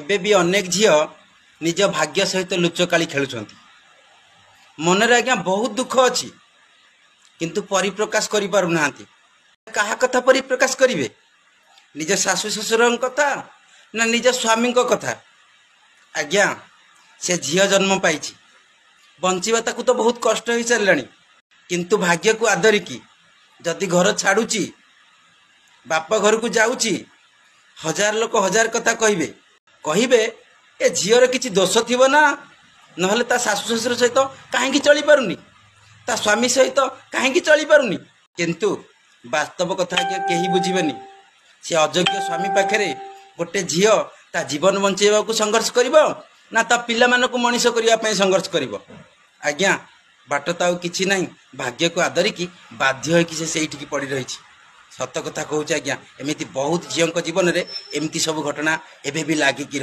ଏବେ ବି ଅନେକ ଝିଅ ନିଜ ଭାଗ୍ୟ ସହିତ ଲୁଚକାଳି ଖେଳୁଛନ୍ତି। ମନରେ ଆଜ୍ଞା ବହୁତ ଦୁଃଖ ଅଛି, କିନ୍ତୁ ପରିପ୍ରକାଶ କରିପାରୁନାହାନ୍ତି। କାହା କଥା ପରିପ୍ରକାଶ କରିବେ? ନିଜ ଶାଶୁ ଶ୍ୱଶୁରଙ୍କ କଥା ନା ନିଜ ସ୍ୱାମୀଙ୍କ କଥା? ଆଜ୍ଞା ସେ ଝିଅ ଜନ୍ମ ପାଇଛି, ବଞ୍ଚିବା ତାକୁ ତ ବହୁତ କଷ୍ଟ ହେଇସାରିଲାଣି, କିନ୍ତୁ ଭାଗ୍ୟକୁ ଆଦରିକି ଯଦି ଘର ଛାଡ଼ୁଛି, ବାପ ଘରକୁ ଯାଉଛି, ହଜାର ଲୋକ ହଜାର କଥା କହିବେ। କହିବେ ଏ ଝିଅର କିଛି ଦୋଷ ଥିବ ନା, ନହେଲେ ତା ଶାଶୁ ଶ୍ୱଶୁର ସହିତ କାହିଁକି ଚଳିପାରୁନି, ତା ସ୍ୱାମୀ ସହିତ କାହିଁକି ଚଳିପାରୁନି। କିନ୍ତୁ ବାସ୍ତବ କଥା ଆଜ୍ଞା କେହି ବୁଝିବେନି। ସେ ଅଯୋଗ୍ୟ ସ୍ୱାମୀ ପାଖରେ ଗୋଟେ ଝିଅ ତା ଜୀବନ ବଞ୍ଚେଇବାକୁ ସଂଘର୍ଷ କରିବ ନା ତା ପିଲାମାନଙ୍କୁ ମଣିଷ କରିବା ପାଇଁ ସଂଘର୍ଷ କରିବ? ଆଜ୍ଞା ବାଟ ତ ଆଉ କିଛି ନାହିଁ, ଭାଗ୍ୟକୁ ଆଦରିକି ବାଧ୍ୟ ହୋଇକି ସେ ସେଇଠିକି ପଡ଼ି ରହିଛି। ସତ କଥା କହୁଛି ଆଜ୍ଞା, ଏମିତି ବହୁତ ଝିଅଙ୍କ ଜୀବନରେ ଏମିତି ସବୁ ଘଟଣା ଏବେ ବି ଲାଗିକି